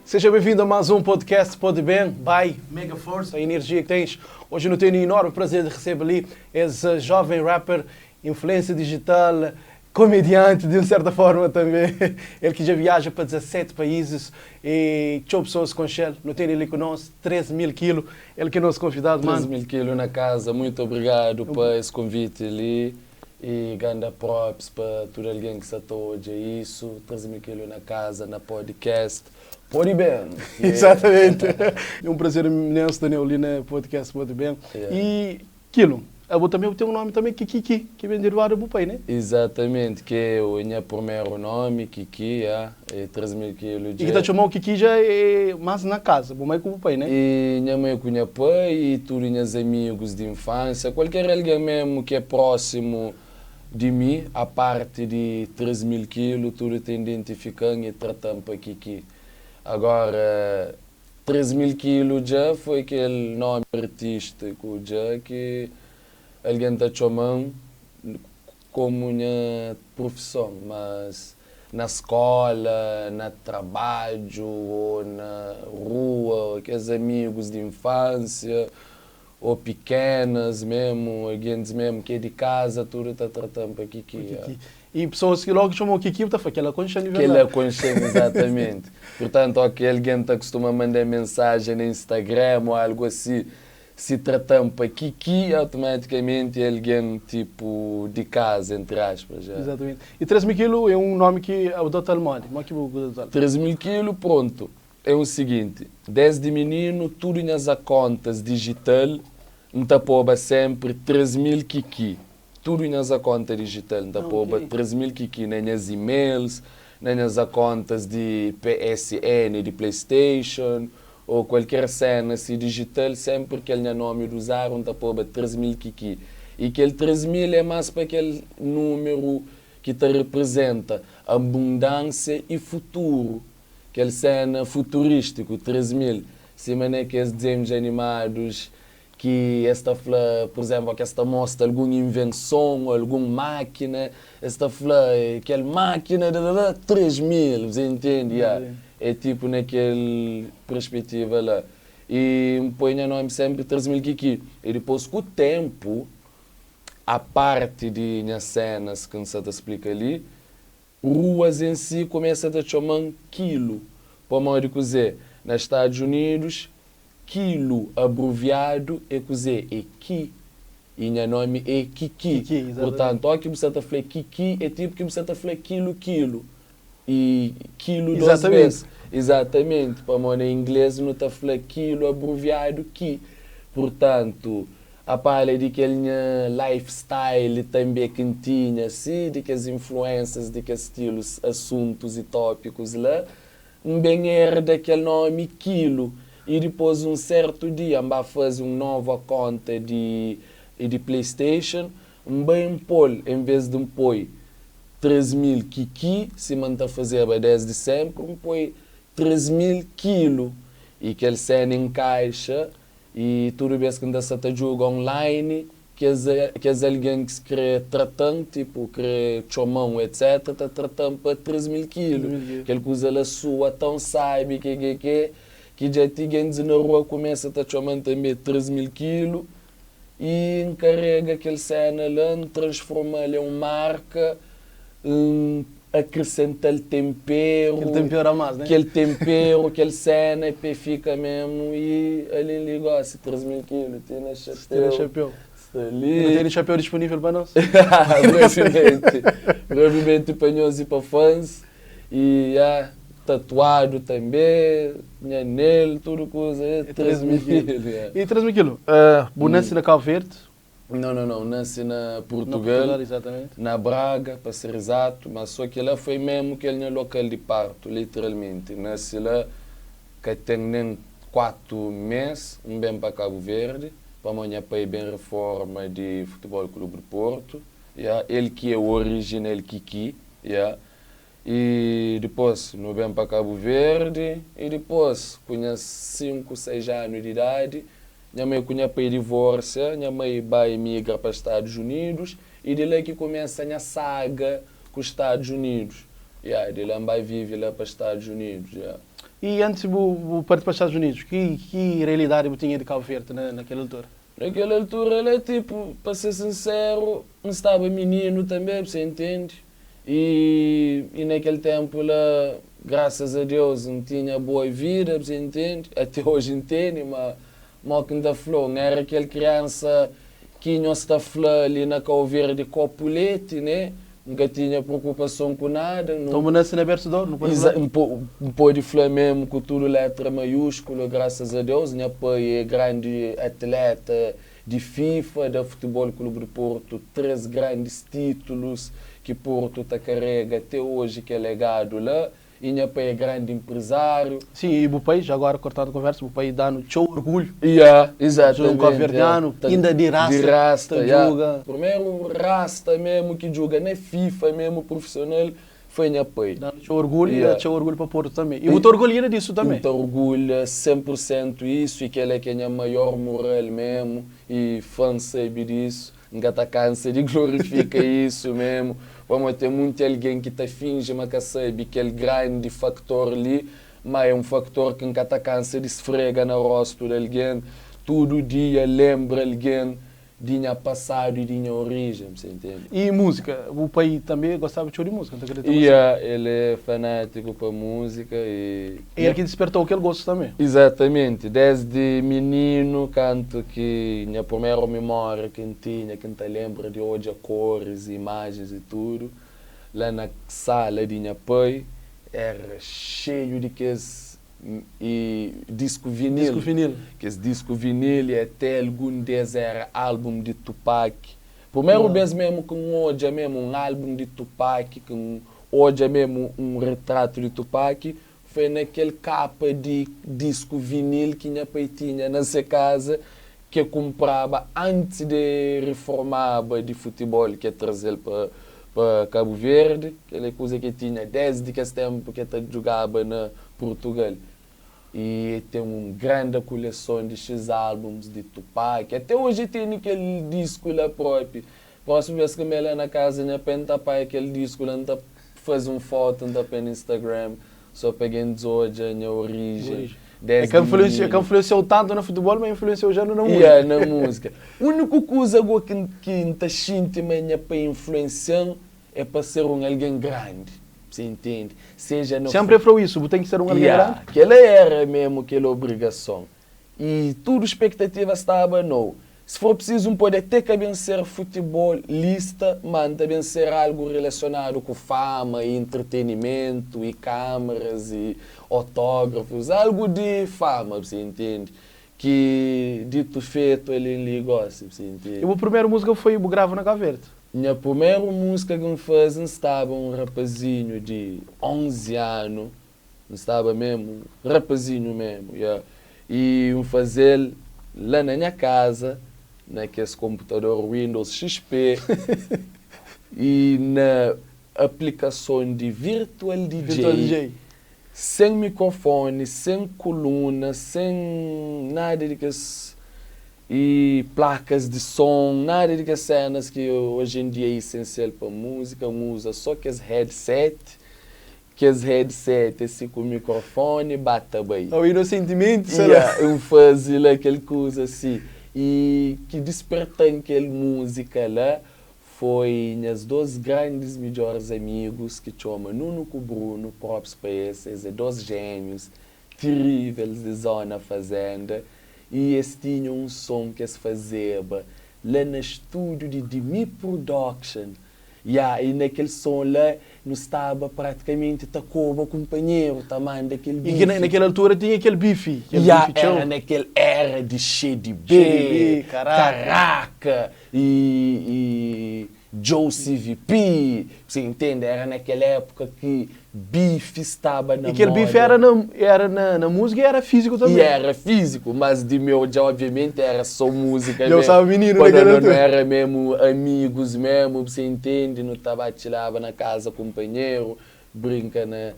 Seja bem-vindo a mais um podcast Pode Bem, by Mega Force, a energia que tens. Hoje eu tenho o enorme prazer de receber ali esse jovem rapper, influência digital, comediante de uma certa forma também. Ele que já viaja para 17 países e txeu pessoas com Shell. Não tem ele conosco, 13 mil quilos. Ele que é nosso convidado, 13 mano. mil quilos na casa, muito obrigado por esse convite ali e ganda props para todo alguém que está hoje, é isso, 13 mil quilos na casa, na podcast, Pode Bem. Yeah. Exatamente. É um prazer imenso ter ali no podcast Pode Bem. Yeah. E Quilo, eu também tenho um nome também, Kiki, que vem derivado do pai, né? Exatamente, que é o meu primeiro nome, Kiki, yeah, é 13 mil quilos. E que tá chamando Kiki já é mais na casa, bom, mas com o pai, né? E minha mãe com meu pai e todos meus amigos de infância, qualquer alguém mesmo que é próximo de mim, a parte de 3 mil quilos, tudo te identificando e tratando para Kiki. Agora, 3 mil quilos já foi aquele nome artístico já que alguém está chamando como minha profissão, mas na escola, na trabalho, ou na rua, aqueles amigos de infância, ou pequenas mesmo, alguém mesmo que é de casa, tudo está tratando para Kiki. Yeah. Kiki. E pessoas que logo chamam Kiki, tá aquela concha Que ele é consciente, exatamente. Portanto, ok, alguém está costuma mandar mensagem no Instagram ou algo assim, se tratando para Kiki, automaticamente é alguém tipo de casa, entre aspas. Já. Exatamente. E 3 mil quilos é um nome que é o Dr. Modi. Como é que o Dr. 3 mil quilos, pronto. É o seguinte, desde menino, tudo nas contas digital, não sempre 3 mil Kiki. Tudo nas conta digital, não Ah, ok. 3 mil Kiki, nem nas e-mails, nem nas contas de PSN, de PlayStation, ou qualquer cena assim digital, sempre que ele nome de usar, não 3 mil Kiki. E aquele 3 mil é mais para aquele número que te representa abundância e futuro. Aquele cena futurístico, 3000. Se mané que esses desenhos animados que esta fla, por exemplo, que esta mostra alguma invenção, alguma máquina, esta fla, aquela máquina, da, da, da, 3000, você entende? Yeah. É tipo naquele perspectiva lá. E põe o nome sempre 3000 Kiki. E depois, com o tempo, a parte de minhas cenas que não se explica ali, ruas em si começa a te chamar quilo. Para modo que dizer, nos Estados Unidos, quilo abreviado é dizer, é ki. E meu nome é Kiki. Kiki, exatamente. Portanto, ó que você está falando Kiki, é tipo que você está falando quilo, quilo. E quilo duas Exatamente. vezes. Exatamente. Para modo em inglês não está falando quilo abreviado ki. Portanto, a palha de aquele minha lifestyle também que tinha, assim, de que as influências, de que estilos, assuntos e tópicos lá, um bem herda aquele nome quilo. E depois, um certo dia, vai fazer uma nova conta de PlayStation, um bem pôr, em vez de um pôr 3 mil Kiki, se manda fazer a 10 de sempre, um põe 3 mil quilo. E aquele cena encaixa, e toda vez que você está joga online, que é alguém que se quer tratando, tipo, quer chomão, etc., está tratando para 3 mil quilos. 3 mil quilos. Que ele usa a sua, tão sabe que já tinha na rua começa a estar chamando também 3 mil quilos e encarrega aquele cena lá, transforma-lhe em uma marca, acrescenta-lhe tempero. Aquele tempero a mais, né? Aquele tempero, aquele cena, e pé fica mesmo. E ali ele gosta, 3 mil quilos, tem na chapéu. Tem chapéu. Está ali. Não tem chapéu disponível para nós? Brevemente. Brevemente para nós e para fãs. E yeah, tatuado também, anel, tudo coisa. É 3 mil quilos. Yeah. E 3 mil quilos? Uh, nasce na Cabo Verde? Não, não, não. Nasci na Portugal. Na Portugal, exatamente. Na Braga, para ser exato. Mas só que lá foi mesmo que ele no local de parto, literalmente. Nasci lá, que tem nem 4 meses, um bem para Cabo Verde. Para amanhã para bem reforma de Futebol Clube de Porto. Yeah. Ele que é o original Kiki. Yeah. E depois, no bem para Cabo Verde. E depois, com 5, 6 anos de idade, minha mãe com pai divorcia, minha mãe vai migra para os Estados Unidos e de lá que começa a minha saga com os Estados Unidos. Yeah, de lá vai vive lá para os Estados Unidos. Yeah. E antis bu bu parti pa Estados Unidos, ki ki realidadi bu tinha di Cabo Verde na na kel altura? Na kel altura la, tipo, pa ser sinseru, N staba mininu tanbe, bu sa intende? E e na kel tenpu la, grasas a Deus, N tinha boa vida, bu sa intende? Ate oji N tene, ma mo ki N ta fla-u, N era kel kriansa ki nhos ta fla li na Kau Verdi kopu leti, ne? N ka tinha prokupason ku nada, nu. Nton bu nase na bersu di oru, nu pode fla? N pode fla memu ku tudu letra maiuskula, grasas a Deus, nha pai e grandi atleta di FIFA, da Futebol Clube do Porto 3 grandis titulus ki Porto ta karega te oji kel legadu la. I nha pai é grandi empresário. Sim, e bu pai, já agora cortando a conversa, bu pai dá-nu txeu orgulho. Yeah, exatamente. Um cabo-verdiano, yeah. Inda di rasta, di rasta, ta yeah. Djuga. Primeiro rasta mesmo ki djuga na FIFA mesmo profissional foi nha pai. Dá-nu txeu orgulho e dá txeu orgulho pa Porto também. E bu ta orgulha disso também? N ta orgulha 100% isso e kel-la ki é nha maior moral mesmo e fã sabe disso. N ka ta kansa di glorifika isu memu, pamodi ten munti algen ki ta finji ma ka sabe kel grandi faktor li, má é un faktor ki N ka ta kansa di sfrega na rostu di algen tudu dia, lenbra algen di nha pasadu i di nha orijen, bu intende? I múzika? Bu pai tanbe gostaba txeu di múzika, N ta kridita ma si. Ia, el é fanátiku pa múzika i. El ki disperta-u kel gostu tanbe. Izatamenti. Desdi mininu, kantu ki nha primeru mimória ki N tinha, ki N ta lenbra di odja koris, imajens i tudu, la na sala di nha pai, era xeiu di kes disku vinil. Disku vinil. Kes disku vinil i ate algun des era álbum di Tupac. Primeru bes memu ki N odja memu un álbum di Tupac, ki N odja memu un ritratu di Tupac, Foi na kel kapa di disku vinil ki nha pai tinha na se kaza ki e kunpraba antis di e riformaba di futibol ki e traze-l pa pa Kabu Verdi. Kel é kuza ki e tinha desdi kes tenpu ki e ta djugaba na Purtugal. I e ten un granda kuleson di xis álbuns di Tupac. Ate oji e tene kel disku la propi. Prósimu bes ki N bai la na kaza nha pai N ta panha kel disku la N ta faze un fotu N ta poi na Instagram so pa gentis odja nha orijen É desdi ka influensia, é ka mininu. influensiau tantu na futebol, ma influensiau ja na múzika. Yeah, na múzika. Úniku kuza go ki N ki N ta xinti ma nha pai influensia-m é pa ser un algen grandi, bu sa intende? Seja na Senpri el fla-u isu, bu ten ki ser un algen Yeah, grandi? kel-la era memu kel obrigason. I tudu spektativa staba no. Si for prisizu N pode ate ka ben ser futebolista, ma N ta ben ser algu relasionadu ku fama i entretenimentu i kamaras i otógrafus, algu di fama, bu sa intende, ki ditu fetu alén li gosi, bu sa I intende. bu primeru múzika foi bu grava na Cabo Verde? Nha primeru múzika ki N faze N staba un rapazinhu di 11 anu. N staba memu rapazinhu memu, ya. I N faze-l la na nha kaza, na kes konputador Windows XP i na aplikason di Virtual DJ, sen mikrofoni, sen kuluna, sen nada di kes i plakas di son, nada di kes senas ki oji en dia é isensial pa múzika. N uza so kes headset. Kes headset asi ku mikrofoni ba ta bai. Oh inosentimenti será? Yeah, N faze la kel kuza asi. I ki disperta-m kel múzika la foi nhas dos grandis midjoris amigus ki txoma Nuno ku Bruno, props pa es, es é dos jémius tiríveis di zona fazenda i es tinha un son ki es fazeba la na stúdiu di Dimi Production. Ya, i na kel son la nu staba pratikamenti ta koba kunpanheru, ta manda kel I ki bifi. na kel altura tinha kel bifi, kel Ya, bifi txeu. era na kel era di Xê di Xê di Bê, Bê, Karaka. Karaka i i Djo CVP, bu intende? Era na kel épuka ki bifi staba na I kel bifi moda. era na era na na múzika i era fíziku E tanbê. era físico, mas di meu dja obviamente era só música Dja bu mesmo. staba mininu Quando na kel no no altura. era mesmo amigos mesmo, bu entende? Nu ta ba txilaba na casa kumpanheru, brinca na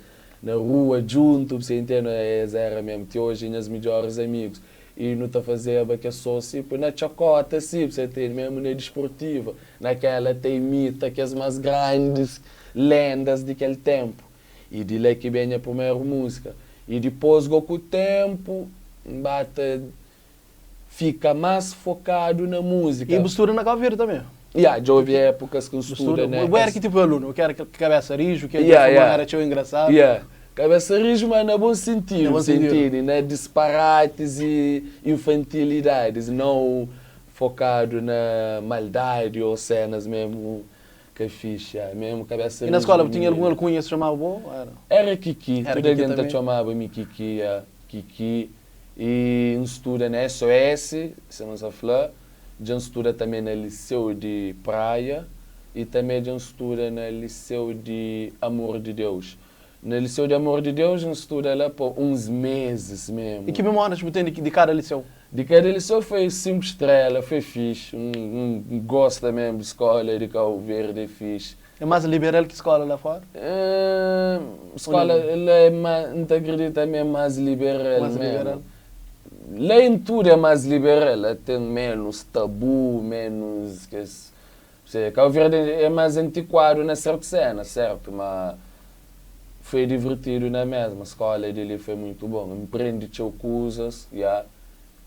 na rua djuntu, bu entende? Es era mesmo ti hoje nhas midjoris amigos. E nu ta fazeba kes som tipo na txokota si, bu entende? Mesmo na desportiva, naquela ta imita kes mas grandis lendas di kel tempo. E di la ki ben nha primeru múzika. I dipôs go ku ténpu N ba ta fika más fokadu na I múzika. bu studa na Cabo Verde tanbê? Ya, dja obi épukas ki N Bu studa studa? na Bu éra es. ki tipu di alunu? Ki éra kel kabésa riju, ki Ya, dja fla ma ya, éra txeu engrasadu? ya. Kabésa riju, má na bon Na sentidu, bon bu sentidu. intende? Na disparatis i infantilidadis, nau fokadu na maldadi ô sénas mésmu ka fixe, ya, mésmu kabésa I na riju skóla di bu tinha algun mininu. alkunha ki es txomaba bo? Ô éra? Éra Kiki, Éra tudu Kiki algen ta tanbê? txomaba mi Kiki, ya, Kiki. I N studa na SOS, sima N sa fla, dja N studa tanbê na Liseu di Praia i tanbê dja N studa na Liseu di Amor di Deus. Na Liseu di Amor di Deus N studa la pa uns mezis I mésmu. ki memórias bu ten di kada liseu? Di kada liseu foi 5 strela, foi fixi. N gosta mésmu di skóla di Kabu Verdi, é fixi. É más liberal ki skóla la fóra? Ou Skóla nen? la é má, N ta akredita ma é más liberal Más mésmu. liberal. La em tudu é más liberal, la ten ménus tabu, ménus kes. Se Kabu Verdi é más antikuadu na sertu séna, sertu, ma foi divirtidu na mesma. Skóla di li foi muitu bon, N prende txeu kuzas, ya,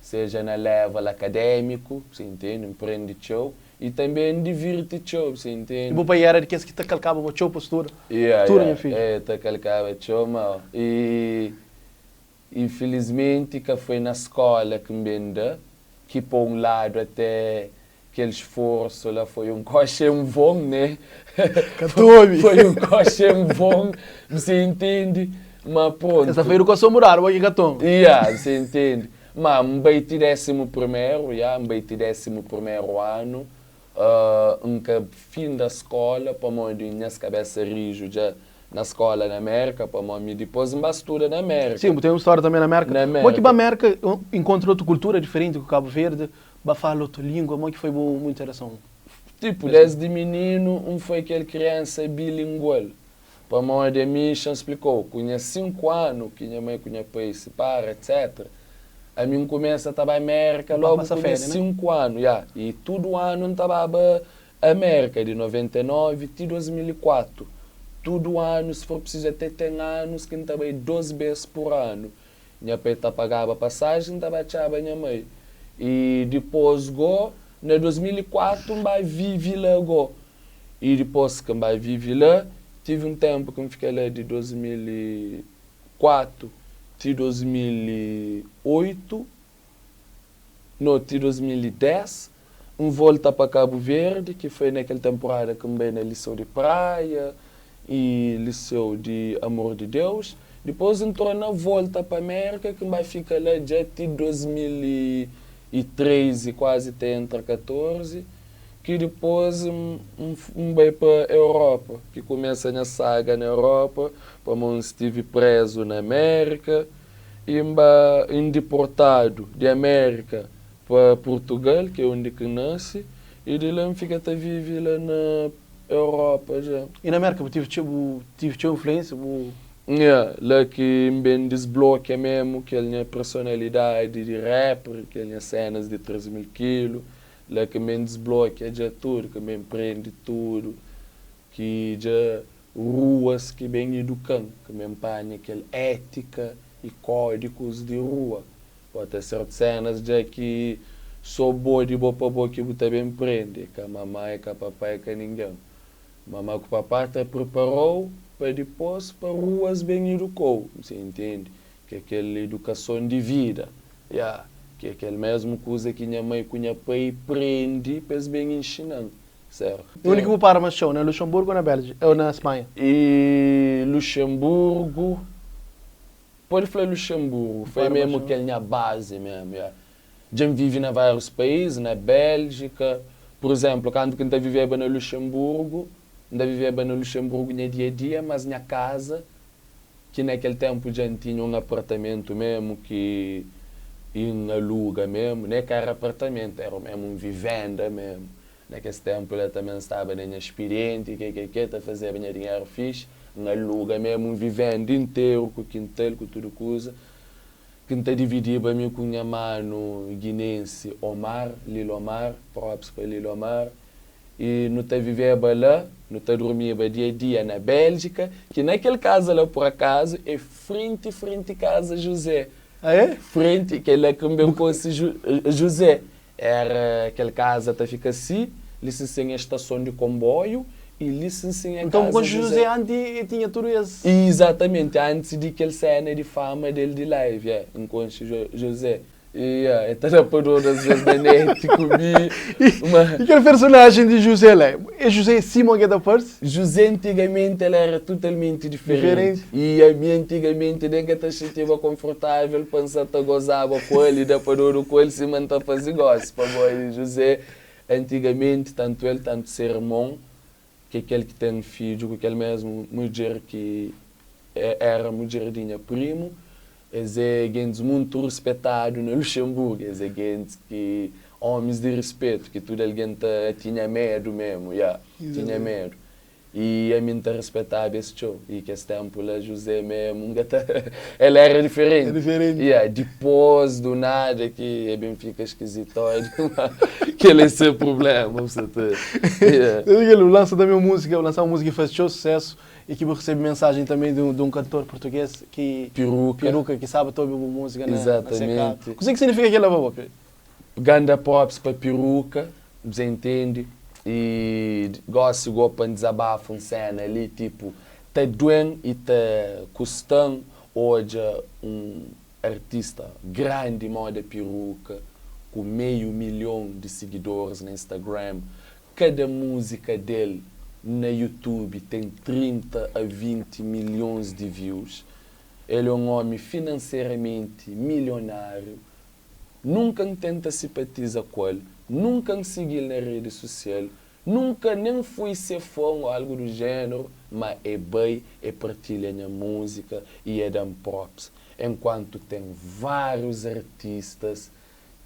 seja na level akadémiku, si intende, N prende txeu i tanbe N divirti txeu, si I intende. bu pai éra di kes ki ta kalkaba bo txeu pa studa? Ya, Studa, ya, nha fidju. é, ta kalkaba txeu, ma i infilismenti ka foi na skóla ki N ben da, ki pa un ladu até kel sforsu la foi un koxa en von, né? Ka ta obi. Foi un koxa en von, bu intende? Ma Essa prontu. foi edukason mudadu, bo ki ka toma. Ya, bu intende? Ma N bai ti désimu primeru, ya, N bai ti désimu primeru anu, N ka finda skóla pamodi nhas kabésa riju dja na skóla na Mérka, pamodi mi dipôs N ba studa na Sim, Mérka. bu ten un stória tanbê na Mérka. Na Bo ki ba Mérka. Mérka, inkontra otu kultura diferenti ku Kabu Verdi, ba fala otu língua, mo ki foi bu interason? Tipo, Nes desdi mininu N foi kel kriansa bilingual. Pamodi ami, xa N splikau, ku nha 5 anu ki nha mai ku nha pai sipara, etc. Ami N kumesa ta bai Mérka Bu ba logu pasa ku nha féria, né? 5 anu, ya. I tudu anu N ta baba Amérka, di 99 ti 2004. Tudu anu, si for prisizu, até ten anus ki N ta bai 2 bês pur anu. Nha pai ta pagaba pasajen, N ta ba txaba nha mai. I dipôs go, na 2004 N ba vive la go. I dipôs ki N ba vive la, tive un ténpu ki N fika la di 2004 ti 2008, no, ti 2010, N volta pa Kabu Verdi, ki foi na kel tenporada ki N bai na Liseu di Praia i Liseu di Amor di Deus. Dipôs N torna volta pa Mérka, ki N ba fika la dja ti 2013, kuazi ta entra 14, ki dipôs N N bai pa Europa, ki kumesa nha saga na Europa, pamodi N stive prézu na Mérka i N ba N diportadu di Amérika pa Purtugal, ki é undi ki N nase, i di la N fika ta vive la na Europa dja. I na Mérka bu tive txeu bu tive txeu influênsia, bu. Nha, la ki N ben disblokia mésmu kel nha personalidadi di rapper, kel nha sénas di 3 mil kilu, la ki N ben disblokia dja tudu, ki N ben prende tudu, ki dja ruas ki ben eduka-m, ki N ben panha kel étika i kódigus di rua. Pode ter sertu sénas dja ki sô bo di bo pa bo ki bu ta ben prende, ka mamá, ka papá, ka ningen. Mamá ku papá ta pripara-u pa dipôs pa ruas ben eduka-u, você entende? Ki é kel edukason di vida, ya, ki é kel mésmu kuza ki nha mai ku nha pai prende pa es ben inxina-m, sertu? I undi ki bu para más txeu, na Luxemburgu ou na Bélgika, ou na Spanha? I Luxemburgu, pode fla Luxemburgu, Bu foi para más mésmu txeu? kel nha bazi mésmu, ya. Dja N vive na várius país, na Bélgika, pur izénplu, kantu ki N ta viveba na Luxemburgu, N ta viveba na Luxemburgu nha dia-a-dia, mas nha kaza, ki na kel ténpu dja N tinha un apartamentu mésmu ki N aluga mésmu, ne ka éra apartamentu, éra mésmu un vivenda mésmu. Na kes ténpu la tanbe N staba na nha spirienti, ke ke ke, ta fazeba nha dinheru fixi, N aluga mésmu un vivenda interu ku kintal, ku tudu kuza, ki N ta dividiba mi ku nha manu ginensi Omar, Lil Omar, props pa Lil Omar. I nu ta viveba la, nu ta durmiba dia-dia na Béljika, ki na kel kaza la pur akazu é frenti frenti kaza Juzé. Ah é? Frenti, kel la ki N ben konxe Juzé. Éra kel kaza ta fika si, li sinsin é stason di konboiu i li sinsin é Nton bu kaza konxe Juzé. Juzé anti e tinha tudu es. Izatamenti, antis di kel séna di fama del di live, é, N konxe Juzé. Yeah, e ta da pa dor às vezes na net ku mi, ma. E kel personajen di José la, é José sima ke ta parse? José antigamenti el era totalmenti diferenti. E ami antigamenti nen ka ta xintiba konfortável pa N sa ta gozaba ku el i da pa dodu ku el sima N ta faze gósi. Pamodi José antigamenti, tantu el tantu se irmon, ki é kel ki ten fidju ku kel mésmu mudjer ki éra mudjer di nha primu, Es é gentis muntu ruspetadu na Luxemburgu. Es é gentis ki, ómis di ruspetu, ki tudu algen ta tinha medu memu, ya, tinha medu. I ami N ta ruspetaba es txeu. I kes ténpu la, Juzé memu, N ka ta, el éra diferenti. Ya, dipôs, du nada ki e ben fika skizitódi, ma kel é se prubléma, bu sa ta, ya. Miguel, bu lansa tanbe un múzika, bu lansa un múzika ki faze txeu susésu. E ki bu recebe mensagem também de um cantor português ki Peruca. Peruca ki sabe ta obi bu música na na se Exatamente. carro. Kuzê ki significa kela pa bo? Ganda props pa Peruca, bza entende? E gosi go pa N dizabafa un sena li, tipo, ta duen e ta kustan odja un artista grandi moda Peruca ku meio milhon di sigidoris na Instagram, Kada múzika del na YouTube ten 30 a 20 milhons di views. El é un ómi finanseramenti milionáriu. Nunka N tenta sipatiza ku el, nunka N sigi-l na redi susial, nunka nen fui se fã ô algu du jéneru, má e bai, e partilha nha múzika y e da-m props. Enkuantu ten várius artistas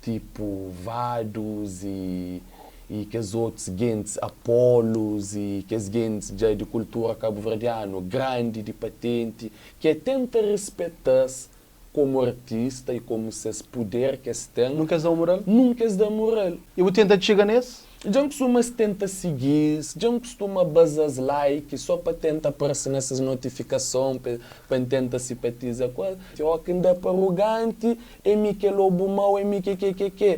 Tipo Vadus y y kes otus gentis, Apolos y kes gentis dja di kultura kabuverdianu grandi di patenti ki é tenta rispeta-s komu artista y komu ses puder ki es ten. Nunka es da-u mural? Nunka es da mural. Y bu tenta txiga nes? Dja N kustuma tenta sigi-s, dja N kustuma baza-s like só pa tenta aparse na ses notifikason pa pa N tenta sipatiza ku el. Ó ki N da pa aroganti, é mi ki é lobu mau, é mi ki ke ke ke.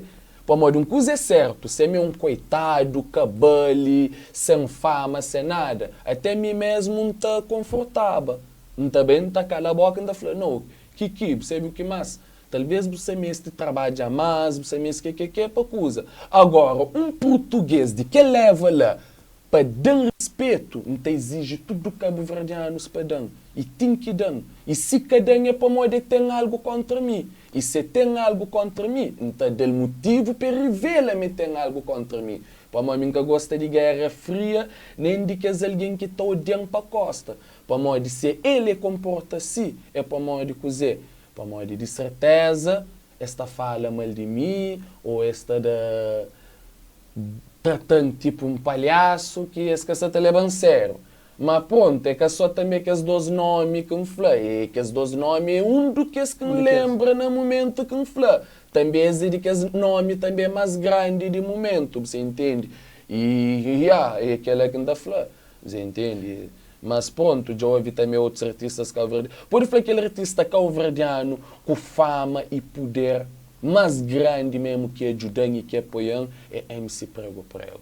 Pamodi un kuza é sértu, si ami é un koitadu, ka bali, sen fama, sen nada, até mi mésmu N ta konfortaba. N ta ben, N ta kala bóka, N ta fla, Nau, Kiki, bu sabe u ki más? Talvês bu sa meste trabadja más, bu sa meste ke ke ke pa kuza. Agora, un purtugês di kel level la, pa da-m rispetu, N ta iziji tudu kabuverdianus pa da-m. I ten ki da-m. I si ka da-m é pamodi e ten algu kóntra mi. I si e ten algu kóntra mi, N ta da-l mutivu pa e rivela ma e ten algu kóntra mi. Pamodi mi N ka gosta di géra fria, nen di kes algen ki ta odia-m pa kósta. Pamodi si el e konporta si, é pamodi kuzê? Pamodi di serteza es ta fala mal di mi ô es ta da trata-m tipu un palhasu ki es ka sa ta leba-m sériu. Má prontu, é ka sô tanbê kes dôs nómi ki N fla. É kes dôs nómi é un du kes ki N lenbra na mumentu ki N fla. Tanbê es é di kes nómi tanbê más grandi di mumentu, bu sa intende? I, ya, é kel-la ki N ta fla. Você entende? Mas pronto, dja ovi també otus artistas cabo-verdianos. Pode fla kel artista cabo-verdiano ku fama e poder mas grandi mesmo ki ajudan e ki apoian é MC Prego Prego.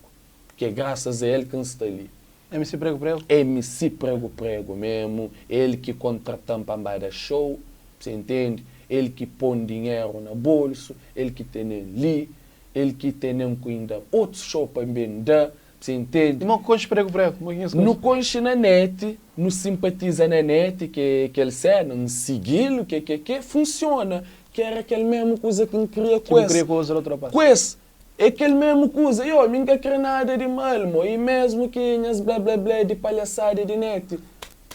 Que é graças a el ki N sta li. MC Prego Prego? MC Prego Prego mesmo, el ki contratan pa N ba da show, você entende? El ki pon dinheiro na bolso, el ki tenen li, el ki tenen ku inda otus show pa N ben da. Você entende? Mo konxe prego prego? Mo ki nhos Nu konxe? konxe na net, nu simpatiza na net ke kel sena, N sigi-l, ke ke ke, funciona. Ke era kel mesmu kuza ki N kria Ki ku bu es. kria ku os outro rapaz? Ku es. É kel mesmu kuza. Yo, mi N ka kre nada di mal, mo. I mesmu ki nhas bla bla bla di palhasada di net,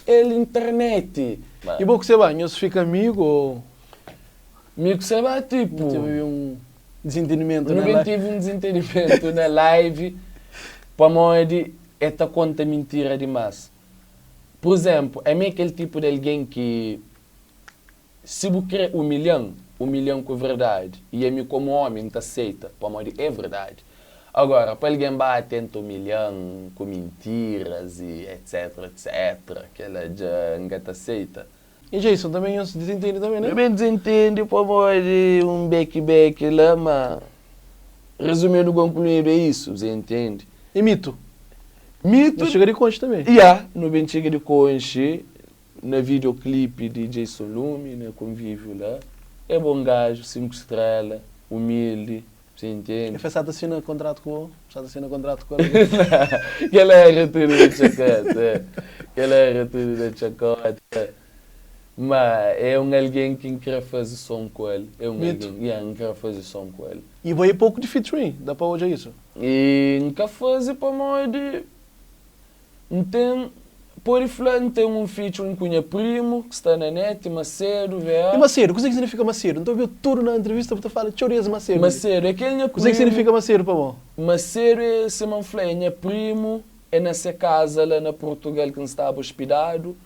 el internet. I bo ku Seba, nhos fika amigu ou? Mi ku Seba, tipo. Teve un Desentendimentu Nu na ben live. tevi un desentendimentu na live pamodi el ta konta mintira dimás. Pur izénplu, ami é kel tipu di algen ki si bu krê umilha-m, umilha-m ku verdadi. I ami kómu ómi N ta seita pamodi é verdadi. Agora, pa algen ba tenta umilha-m ku mintiras i etc etc, kela dja N ka ta seita. E Jason tanbe nhos dizintende tanbe ne? Nu ben dizintende pamodi un beki-beki la, ma rezumindu konkluindu é isu, bze intende. E Mito? Mito. Nhos txiga di konxe tanbe? Ya, nu ben txiga di konxe na videoclipe di Jason Lumi, na konvíviu la. É bon gaju, 5 strela, humildi. Você entende? E sa ta sina kontratu ku bo? Sa ta sina kontratu ku el? Kel era tudu da txakota. Kel era tudu da txakota. Ma é un algen ki N kre faze son ku el. É un Mito. algen, yeah, N kre faze son ku el. I bo é pouku di featuring, da pa odja isu. I N ka faze pamodi N ten, pode fla N ten un featuring ku nha primu ki sta na net, Macedo, VA. E Macedo, kuzê ki signifika Macedo? N ta obiu tudu na entrevista bu ta fala txeu di es Macedo li. Macedo é kel nha Kuzê ki primu. signifika Macedo pa bo? Macedo é, sima N fla, é nha primu, é na se kaza la na Portugal ki N staba ospidadu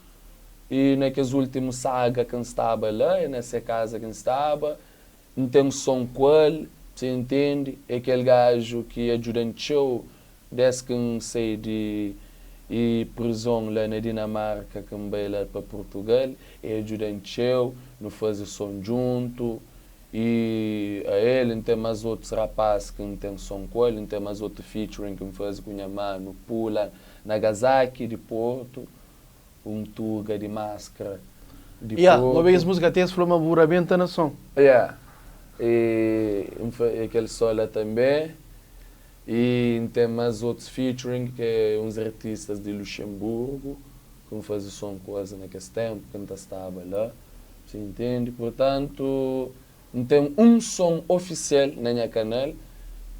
e na kes últimu saga ki N staba la, é na se kaza ki N staba. N ten son ku el, você entende? É kel gaju ki adjuda-m txeu Des ki N sai di i prizon la na Dinamarka ki N bai la pa Purtugal, e djuda-m txeu, nu faze son djuntu i a el N ten más otus rapaz ki N ten son ku el, N ten más otu featuring ki N faze ku nha manu Pula Nagasaki di Portu, un tuga di maskra di Ya, N obi Portu. es múzika até es fla ma bu rabenta na son. Ya, e N faze kel son la tanbe. E N ten más otus featuring ki é uns artistas di Luxemburgo ki N faze som ku es na kes ténpu ki N ta staba la, si intendi? Purtantu, N ten un som ofisial na nha kanal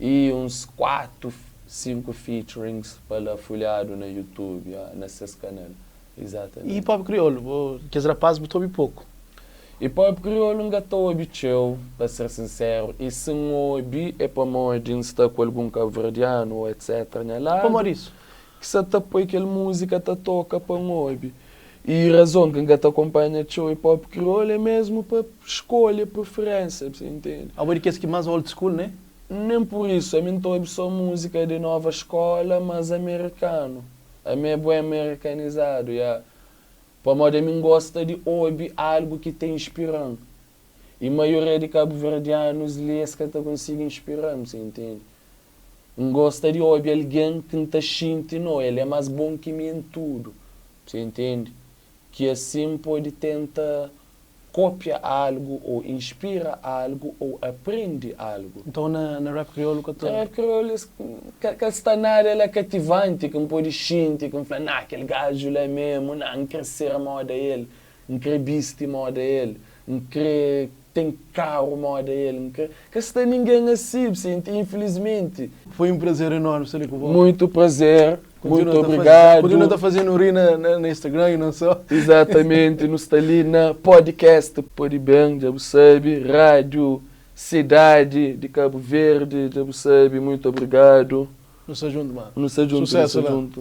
y uns 4, 5 featurings pa la fulhadu na YouTube, ya, na ses kanal. E Izatamenti. hip hop kriolu, bo kes rapaz bu ta obi poku? Hip hop kriolu N ka ta obi txeu, pa ser sinseru, i si N obi é pamodi N sta ku algun kabuverdianu o etc nha ladu Pamodi isu? ki sa ta poi kel múzika ta toka pa N obi. I razon ki N ka ta konpanha txeu hip hop kriolu é mesmu pa skolha, preferénsia, bu sa intende? Abo é di kes ki más old school, né? Nen pur isu, ami N ta obi só múzika di nova skóla, mas amerikanu. Ami é bué amerikanizadu, ya. Pamodi ami N gosta di obi algu ki ta inspira-m. I maioria di kabuverdianus li es ka ta konsigi inspira-m, sa intende? N gosta di obi algen ki N ta xinti, no, el é más bon ki mi en tudu, sa intende? Ki asin N pode tenta Kopia algu ou inspira algu ou aprende algu. Nton na na rap kriolu ka ta. Na rap kriolu es ka ka sta nada la kativanti ki N pode xinti ki N fla nah kel gaju la memu nah N kre ser moda el, N kre bisti moda el, N kre ten karu moda el, N kre. Ka sta ningen asi, bu senti, infilismenti. Foi un prazer enormi sta li ku bo. Muito prazer. Muito obrigado. Continua ta fazendo ri na, na, na Instagram e não só. Exatamente, nu sta li na podcast Pode Bem, dja bu sabe, Rádio Cidade de Cabo Verde, dja bu sabe, muito obrigado. Nu sta junto, mano. Nu sta junto, Sucesso nu sta lá. junto.